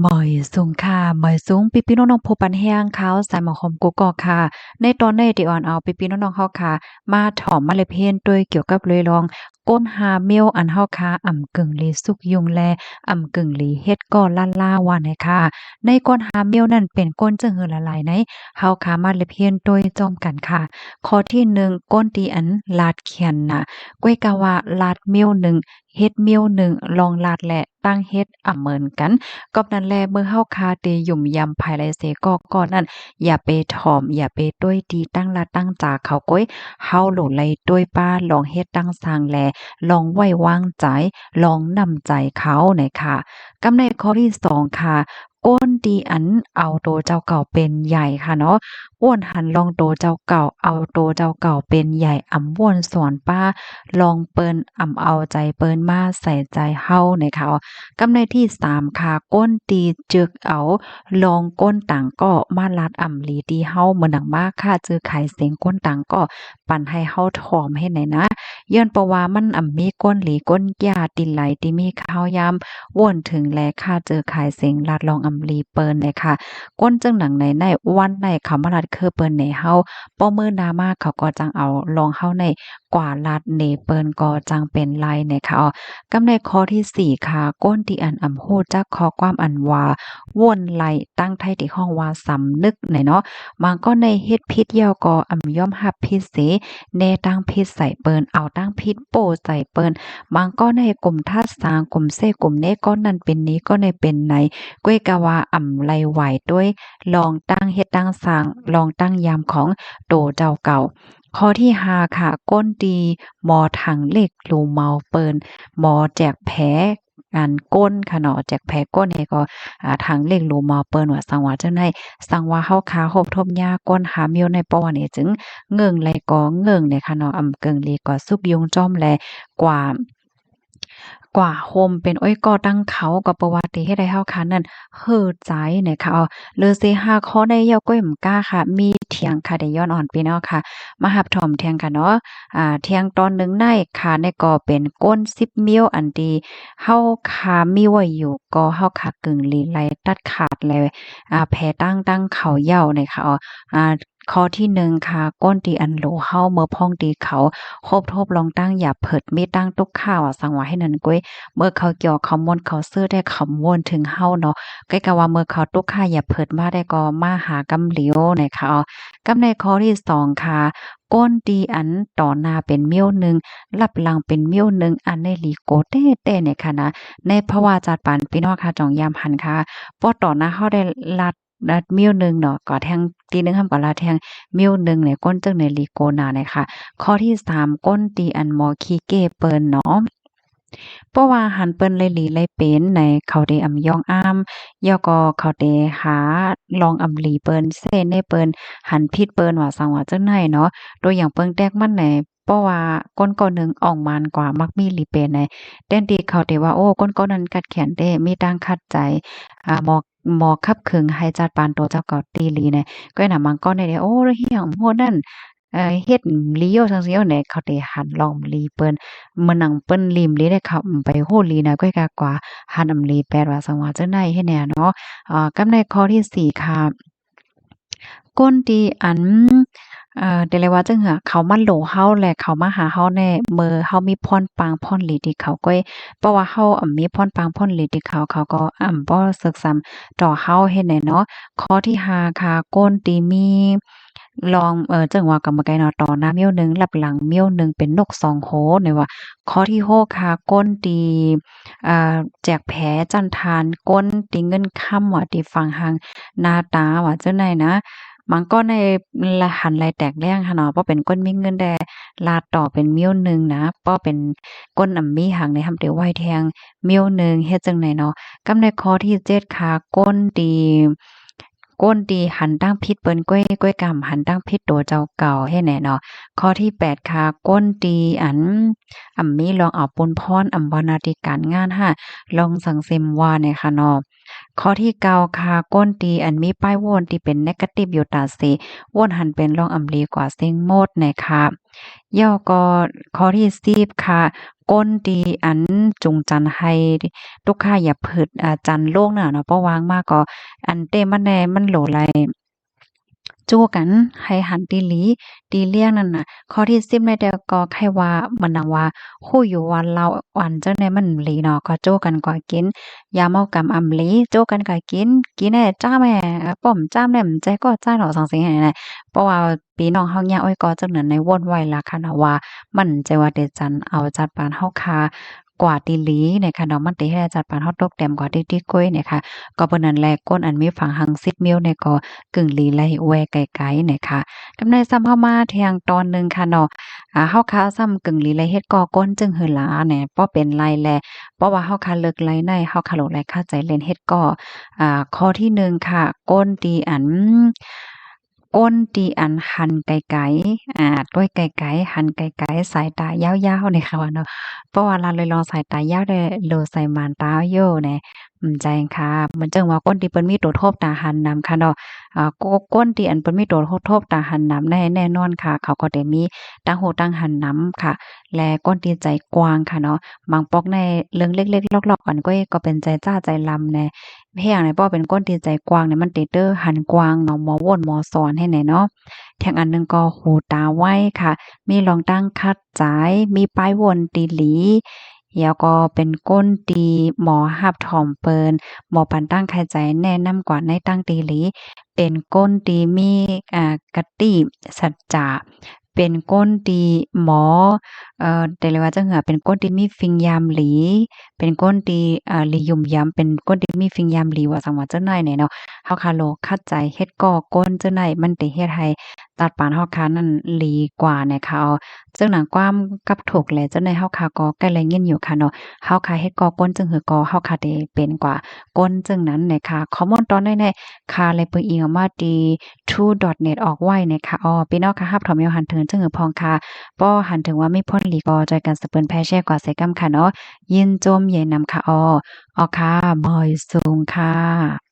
ມາຍສູງຄ່າ ມາຍສູງ ພີ່ໆນ້ອງໆ ຜູ້ປັນແຮງ ຂ່າວສາຍໝາກໂຮມ ກູ່ກອກຄ່ະ. ໃນຕອນນີ້ ຕິອອນເອົາ ພີ່ໆນ້ອງໆ ເຮົາຄ່ະ ມາຖອມມາແລກປ່ຽນ ໂດຍກ່ຽວກັບເລື່ອງ ກົນຫ້າມ້ຽວ ອັນເຮົາຄ່ະ ອຳກຶ່ງຫຼີສຸກຍຸງ ແລະ ອຳກຶ່ງຫຼີເຮັດກໍລ້າໆ ວ່າແນ່ຄ່ະ. ໃນກົນຫ້າມ້ຽວນັ້ນ ເປັນກົນຈັ່ງຫື່ອຫຼາຍໆ ໃນ ເຮົາຄ່ະ ມາແລກປ່ຽນໂດຍພ້ອມກັນຄ່ະ. ຂໍ້ທີໜຶ່ງ ກົນທີ່ອັນລາດຂຽນໜ້າ ກ້ວຍກະວ່າລາດມ້ຽວໜຶ່ງ ເຮັດມ້ຽວໜຶ່ງ ລອງລາດແລະຕັ້ງເຮັດອຳເໝິນກັນ. ກອບນັ້ນແລ ເມື່ອເຮົາຄ່ະໄດ້ຫຍຸ່ມຢຳພາຍໄລເສກໍ ກໍນັ້ນ ຢ່າໄປຖອມ ຢ່າໄປຕ້ວຍຕີຕັ້ງລາດຕັ້ງຈາເຂົາກ້ວຍ. ເຮົາໂຫຼໄລຕ້ວຍປ້າ ລອງເຮັດຕັ້ງສ້າງແລ ລອງໄວ້ວາງໃຈ ລອງນ້ຳໃຈເຂົາແນ່ຄ່ະ. ກັບໃນຂໍ້ທີສອງຄ່ະ ກົນທີ່ອັນເອົາໂຕເຈົ້າເກົ່າເປັນໃຫຍ່ຄ່ະເນາະ ອ້ວນຫັນລອງໂຕເຈົ້າເກົ່າ ເອົາໂຕເຈົ້າເກົ່າເປັນໃຫຍ່ ອຳອ້ວນສອນປ້າ ລອງເປີນ ອຳເອົາໃຈເປີນມາໃສ່ໃຈເຮົາແນ່ຄ່ະ. ກັບໃນທີສາມຄ່ະ ກົນທີ່ຈຶກເອົາລອງກົນຕ່າງກໍມາລາດອຳຫຼີທີ່ເຮົາ ເໝືອນໜັງມາຄ້າຊື້ຂາຍເສັງ ກົນຕ່າງກໍ ປັນໃຫ້ເຮົາຖອມເຮັດໃນນະ ຍ້ອນເພາະວ່າມັນອຳມີກົນຫຼີກົນກ້າ ຕິໄລຕິມີຂ່າວຍາມ ໂຫວນເຖິງແລຄ້າເຈີຂາຍເສັງ ລາດລອງອຳລີເປີນແນ່ຄ່ະ. ກົນຈັ່ງໜັງໃນໃນວັນໃນເຂົາມາລາດຄືເປີນແນ່ເຮົາ ພໍມື້ໜ້າມາເຂົາກໍຈັ່ງເອົາລອງເຮົາໃນກວ່າລາດເນເປີນກໍຈັ່ງເປັນໄລແນ່ຄ່ະ. ກັບໃນຂໍ້ທີສີ່ຄ່ະ ກົນທີ່ອັນອຳຮູ້ຈັກຂໍ້ຄວາມອັນວ່າ ໂຫວນໄລ ຕັ້ງໄທທີ່ຮ້ອງວ່າສຳນຶກແນ່ເນາະ ບາງກໍໃນເຮັດຜິດແລ້ວກໍອຳຍອມຮັບຜິດເສ ແນຕັ້ງຜິດໃສ່ເປີນ ເອົາຕັ້ງຜິດໂປ້ໃສ່ເປີນ ບາງກໍໃນກຸ່ມທັດສາງ ກຸ່ມເຊ ກຸ່ມເນ ກໍນັ້ນເປັນນີ້ ກໍໃນເປັນໃນ ກ້ວຍກະວ່າອຳໄລໄຫວໂດຍ ລອງຕັ້ງເຮັດຕັ້ງສ້າງ ລອງຕັ້ງຍາມຂອງໂຕເຈົ້າເກົ່າ. ຂໍ້ທີຫ້າຄ່ະ ກົນທີ່ໝໍຖັງເລກຫຼູເໝົາເປີນ ໝໍແຈກແຜ ອັນ ກົນຄ່ະເນາະ ແຈກແຜກົນໃຫ້ກໍ ອາ ຖັງເລກຫຼູເໝົາເປີນວ່າ ສັງວ່າຈັ່ງໃດ ສັງວ່າເຮົາຄ່ະຮົບທົບຍາກົນຫ້າມ້ຽວໃນປະຫວັດນີ້ ຈຶ່ງເງິ້ງແລກໍເງິ້ງແນ່ຄ່ະເນາະ ອຳເກິ່ງຫຼີກໍສຸກຍຸງຈ້ອມແລກວ່າ ກວ່າໂຮມເປັນໂອ້ຍກໍຕັ້ງເຂົາ ກໍເພາະວ່າທີ່ເຮັດໃຫ້ເຮົາຄ່ະນັ້ນ ເຮີໃຈແນ່ຄ່ະ. ເອີ ຫຼືເສຫ້າຂໍ້ໃນເຍົາກ້ວຍມະກ້າຄ່ະ ມີທຽງຄ່ະ ໄດ້ຍ້ອນອ່ອນພີ່ນ້ອງຄ່ະ ມາຮັບຖອມທຽງຄ່ະເນາະ. ອາ ທຽງຕອນໜຶ່ງໃນຄ່ະ ໃນກໍເປັນກົນສິບມ້ຽວ ອັນທີ່ເຮົາຄ່ະມີໄວ້ຢູ່ ກໍເຮົາຄ່ະກຶ່ງຫຼີໄລຕັດຂາດແລ ອາ ແຜຕັ້ງຕັ້ງເຂົາເຍົາໃນຄ່ະ. ອາ ຂໍ້ທີໜຶ່ງຄ່ະ ກົນທີ່ອັນໂຫຼເຮົາເມື່ອພ້ອງທີ່ເຂົາ ຮົບທົບລອງຕັ້ງຢາເຜິດ ມີຕັ້ງຕຸກຂະວ່າ ສັງວ່າເຮັດນັ້ນກ້ວຍ ເມື່ອເຂົາກ່ຽວເຂົາມ່ວນເຂົາຊື້ແຕ່ເຂົາມ່ວນເຖິງເຮົາເນາະ ກ້ວຍກະວ່າເມື່ອເຂົາຕຸກຂະຢາເຜິດມາແຕ່ກໍມາຫາກຳຫຼຽວໃນຄ່ະ. ກັບໃນຂໍ້ທີສອງຄ່ະ ກົນທີ່ອັນຕໍ່ໜ້າເປັນມ້ຽວໜຶ່ງ ລັບຫຼັງເປັນມ້ຽວໜຶ່ງ ອັນໃນລີໂກແຕ້ໆ ໃນຂະນະ ໃນພະວາຈາດປານພີ່ນ້ອງຄ່ະ ຈົ່ງຢາມຫັນຄ່ະ ພໍຕໍ່ໜ້າເຮົາໄດ້ລັດ ລັດມ້ຽວໜຶ່ງເນາະ ກໍແທງ ທີໜຶ່ງເຮົາກໍລາດແທງມ້ຽວໜຶ່ງໃນ ກົນຈຶ່ງໃນລີໂກໜ້າໃນຄ່ະ. ຂໍ້ທີສາມ ກົນທີ່ອັນໝໍຂີ້ເກ້ເປີນເນາະ ເພາະວ່າຫັນເປີນໄລຫຼີໄລເປັນໃນ ເຂົາໄດ້ອຳຍ້ອງອ້າມ ແລ້ວກໍເຂົາໄດ້ຫາລອງອຳລີເປີນ ເຊແນເປີນ ຫັນຜິດເປີນວ່າ ສັງວ່າຈັ່ງໃດເນາະ. ໂຕຢ່າງເບິ່ງແຕກມັນໃນ ເພາະວ່າຄົນກໍໜຶ່ງອອກມານກວ່າມັກມີຫຼີເປັນໃນ ແທນທີ່ເຂົາໄດ້ວ່າ ໂອ້ ຄົນກໍນັ້ນຂາດແຄນເດ້ ມີຕັ້ງຂັດໃຈ ອາ ໝໍ ໝໍຂັບເຄິ່ງໃຫ້ຈັດປານໂຕເຈົ້າເກົ່າຕີຫຼີໃນ ກໍນະ ມັນກໍໄດ້ ໂອ້ ເຮັດຫຍັງໂຫດນັ້ນ ເຮັດຫຼີໂຍຈັ່ງຊີ້ໂອແນ ເຂົາໄດ້ຫັນລອງຫຼີເປີນ ເໝືອນໜັງເພິ່ນຫຼີມລີໄດ້ ເຂົາໄປໂຫລີນະ ກໍກະກວ່າຫັນອຳລີແປດວ່າ ສັງວ່າຈັ່ງໃດເຮັດແນວເນາະ. ອາ ກັບໃນຂໍ້ທີສີ່ຄ່ະ ຄົນທີ່ອັນ ເອີ ແຕ່ລະວ່າຈັ່ງເຫືອ ເຂົາມາໂຫຼເຮົາ ແລະ ເຂົາມາຫາເຮົາແນ່ ເມື່ອເຮົາມີພອນປາງພອນຫຼີທີ່ເຂົາ ກ້ອຍ ເພາະວ່າເຮົາອຳມີພອນປາງພອນຫຼີທີ່ເຂົາ ເຂົາກໍອຳບໍ່ເສິກຊ້ຳຕໍ່ເຮົາເຮັດແນ່ເນາະ. ຂໍ້ທີຫ້າຄ່ະ ຄົນທີ່ມີລອງ ເອີ ຈຶ່ງວ່າກຳມະໄກເນາະ ຕໍ່ໜ້າມ້ຽວໜຶ່ງ ລັບຫຼັງມ້ຽວໜຶ່ງ ເປັນນົກສອງໂຫ ແນວ່າ. ຂໍ້ທີຫົກຄ່ະ ຄົນທີ່ ເອີ ແຈກແຜຈັນທານ ຄົນທີ່ເງິນຄຳວ່າ ທີ່ຝັງຫາງໜ້າຕາວ່າ ຈັ່ງໃດນະ ມັນກໍໃນລະຫັນໄລແຕກແລ້ງຫັ້ນເນາະ ເພາະເປັນຄົນມີເງິນແດ່ ລາດຕໍ່ເປັນມ້ຽວໜຶ່ງນະ ເພາະເປັນຄົນອຳມີຫາງໃນ ທຳໄດ້ໄຫວ້ແທງມ້ຽວໜຶ່ງ ເຮັດຈັ່ງໃດເນາະ. ກັບໃນຂໍ້ທີເຈັດຄ່ະ ຄົນທີ່ ຄົນທີ່ຫັນຕັ້ງຜິດເປີນ ກ້ອຍ ກ້ອຍກຳຫັນຕັ້ງຜິດໂຕເຈົ້າເກົ່າ ເຮັດແນ່ເນາະ. ຂໍ້ທີແປດຄ່ະ ຄົນທີ່ອັນ ອຳມີລອງເອົາປຸນພອນ ອຳວ່າໜ້າທີ່ການງານຫາ ລອງສັງເສມວ່າແນ່ຄ່ະເນາະ. ຂໍ້ທີເກົ້າຄ່ະ ຄົນທີ່ອັນມີປ້າຍໂຫວດທີ່ເປັນເນກາຕິບຢູ່ຕາເສ ໂຫວດຫັ້ນເປັນລອງອຳລີກວ່າເສັງໝົດນະຄ່ະ. ແລ້ວກໍຂໍ້ທີສິບຄ່ະ ຄົນທີ່ອັນຈູງຈັນໃຫ້ລູກຄ້າຢ່າຜືດ ອາ ຈັນໂລງນະເນາະ ເພາະວ່າມາກໍອັນເຕະມັນແດ່ ມັນໂຫຼໄລ ຈູ້ກັນໃຫ້ຫັນຕີຫຼີ ຕີລ້ຽງນັ້ນນະ. ຂໍ້ທີສິບໃນແຕ່ກໍໃຫ້ວ່າ ມັນນຳວ່າ ຮູ້ຢູ່ວ່າເຫຼົ້າອັນຈັ່ງໃດມັນບໍ່ດີເນາະ ກໍຈູ້ກັນກວ່າກິນ ຢ່າເມົາກຳອຳລີ ຈູ້ກັນກວ່າກິນ ກິນແດ່ຈ້າແດ່ ປ້ອມຈ້າແດ່ ມັນໃຈກໍຈ້າເນາະ ຈັ່ງຊີ້ຫັ້ນນະ. ເພາະວ່າພີ່ນ້ອງເຮົາຍາອ້ອຍກໍຈັ່ງນັ້ນໃນ ໂຫວດໄວ້ລະຄ່ະເນາະ ວ່າມັນໃຈວ່າເຕະຈັນເອົາຈັດປານເຮົາຄ່ະ ກວ່າຕີຫຼີນະຄ່ະເນາະ ມັນເຕະໃຫ້ຈັດປານເຮົາຕົກແຕ້ມກວ່າຕິໆກ້ອຍນະຄ່ະ. ກໍເພາະນັ້ນແຫຼະ ຄົນອັນມີຝັງຫັງສິບນິ້ວນີ້ກໍກຶ່ງຫຼີໄລ່ແວ່ໄກໆນະຄ່ະ. ກຳໃນຊ້ຳເຮົາມາແທງຕອນໜຶ່ງຄ່ະເນາະ ອາ ເຮົາຄ່ະຊ້ຳກຶ່ງຫຼີໄລ່ເຮັດກໍ ຄົນຈຶ່ງຫື່ນຫຼາແນ່ ບໍ່ເປັນໄລແລ ເພາະວ່າເຮົາຄ່ະເລີກໄລໃນ ເຮົາຄ່ະໂລໄລຄາໃຈເຫຼັ້ນເຮັດກໍ. ອາ ຂໍ້ທີໜຶ່ງຄ່ະ ຄົນທີ່ອັນ ຄົນທີ່ອັນຫັນໄກໆ ອາ ຕ້ວຍໄກໆ ຫັນໄກໆ ສາຍຕາຍາວໆ ນີ້ຄ່ະວ່າເນາະ ເພາະວ່າລາວເລີຍລອງສາຍຕາຍາວໄດ້ ໂລໃສ່ໝານຕາຢູ່ແນ່ ອືມ ໃຈຄ່ະ. ມັນຈຶ່ງວ່າຄົນທີ່ເພິ່ນມີໂຕທົບຕາຫັນນຳຄ່ະເນາະ ອາ ຄົນທີ່ອັນເພິ່ນມີໂຕທົບຕາຫັນນຳແນ່ ແນ່ນອນຄ່ະ ເຂົາກໍໄດ້ມີຕ່າງຫູຕ່າງຫັນນຳຄ່ະ. ແລະ ຄົນທີ່ໃຈກວ້າງຄ່ະເນາະ ບາງປົກໃນເລື່ອງເລັກໆ ລອກໆ ອັນກ້ອຍກໍເປັນໃຈຈ້າໃຈລຳແນ່ ເຮັດຫຍັງໃນ ເພາະເປັນຄົນທີ່ໃຈກວ້າງນີ້ ມັນຕິເຕີຫັນກວ້າງເນາະ ໝໍໂຫວດໝໍສອນໃຫ້ແນ່ເນາະ. ແທງອັນໜຶ່ງກໍຫູຕາໄວຄ່ະ ມີລອງຕັ້ງຂັດໃຈ ມີປ້າຍໂຫວດຕີຫຼີ ແລ້ວກໍເປັນຄົນທີ່ໝໍຮັບຖອມເປີນ ໝໍປັນຕັ້ງຂາຍໃຈ ແນະນຳກວ່າໃນຕັ້ງຕີຫຼີ ເປັນຄົນທີ່ມີ ອາ ຄະຕິສັດຈະ ເປັນຄົນທີ່ໝໍ ເອີ ແຕ່ເລີຍວ່າຈັ່ງເຫືອ ເປັນຄົນທີ່ມີຟິງຍາມຫຼີ ເປັນຄົນທີ່ ອາ ຫຼີຫຍຸ່ມຢຳ ເປັນຄົນທີ່ມີຟິງຍາມຫຼີ ວ່າຊັ້ນວ່າຈັ່ງໃດແນ່ເນາະ. ເຮົາຄ່ະໂລຄັດໃຈເຮັດກໍ ຄົນຈັ່ງໃດມັນຈະເຮັດໃຫ້ຈັດປານເຮົາຄ່ະນັ້ນດີກວ່ານະຄ່ະ. ເຊິ່ງນຳຄວາມກັບທຸກແລະຈັ່ງໃດ ເຮົາຄ່ະກໍໃກ້ໄດ້ຍິນຢູ່ຄ່ະເນາະ ເຮົາຄ່ະເຮັດກໍ ຄົນຈຶ່ງຫື່ນກໍ ເຮົາຄ່ະໄດ້ເປັນກວ່າຄົນຈຶ່ງນັ້ນນະຄ່ະ. ຂໍ້ມູນຕອນໃດແນ່ ຄ່ະແລະປຶງອີງອອກມາທີ່ True ດອດ ເນັດ ອອກໄວ້ນະຄ່ະ. ອໍ ພີ່ນ້ອງຄ່ະ ຮັບຖອມຢູ່ ຫັນເຖິງຈຶ່ງຫື່ນພອງຄ່ະ ບໍ່ຫັນເຖິງວ່າມີຜົນດີກໍຊ່ອຍກັນສະເປີນແຜ່ແຊກວ່າໃສ່ກັນຄ່ະເນາະ. ຍິນຊົມໃຫຍ່ນຳຄ່ະ. ອໍ ອໍ ຄ່ະ ມາຍສູງຄ່ະ.